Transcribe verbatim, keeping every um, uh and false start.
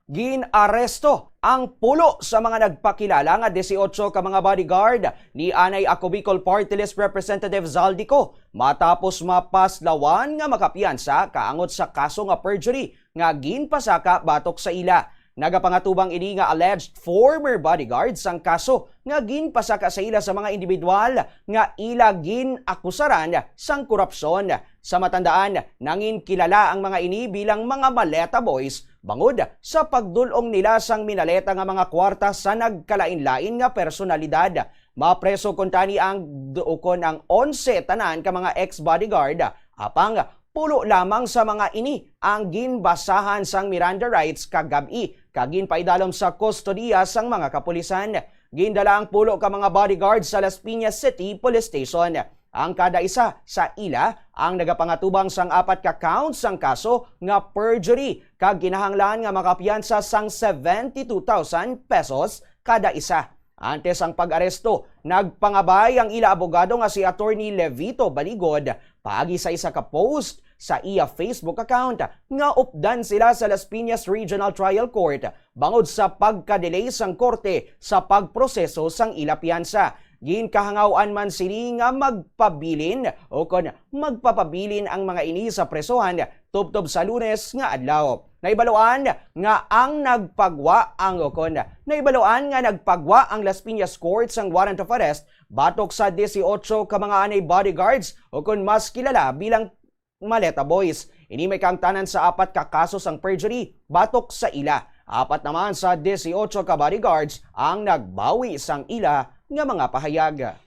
Gin-aresto ang pulo sa mga nagpakilala nga dieciocho ka mga bodyguard ni anay Ako Bicol Party List Representative Zaldy Co matapos mapaslawan nga makapiyansa kaangot sa kaso nga perjury nga ginpasaka batok sa ila. Nagapangatubang ini nga alleged former bodyguard sang kaso nga ginpasaka sa ila sa mga individual nga ila gin-akusaran sang korupsyon. Sa matandaan, nangin kilala ang mga ini bilang mga maleta boys bangod sa pagdul-ong nila sang minaleta nga mga kwarta sa nagkalain-lain nga personalidad. Mapreso kuntani ang d-, ukon ang onse tanan ka mga ex-bodyguard, apang pulo lamang sa mga ini ang ginbasahan sang Miranda rights kagab-i kag ginpaidalom sa kustodiya sang mga kapulisan. Gindala ang pulo ka mga bodyguard sa Las Piñas City Police Station. Ang kada isa sa ila ang nagapangatubang sang apat ka counts sang kaso nga perjury kag kinahanglan nga makapiyansa sang seventy-two thousand pesos kada isa. Antes ang pag-aresto, nagpangabay ang ila abogado nga si Attorney Levito Baligod paagi sa isa ka post sa iya Facebook account nga updan sila sa Las Piñas Regional Trial Court bangod sa pagka-delay sang korte sa pagproseso sang ila piyansa. Ginkahangaw-an man sini nga magpabilin o kon magpapabilin ang mga ini sa presohan tubtob sa Lunes nga adlaw. Nahibaluan nga ang nagpagwa ang o kon nahibaluan nga nagpagwa ang Las Piñas Court sang warrant of arrest batok sa dieciocho ka mga anay bodyguards o kon mas kilala bilang Maleta Boys. Ini may kaangtanan sa apat ka kaso sang perjury batok sa ila. Apat naman sa dieciocho ka bodyguards ang nagbawi sang ila nga mga pahayag.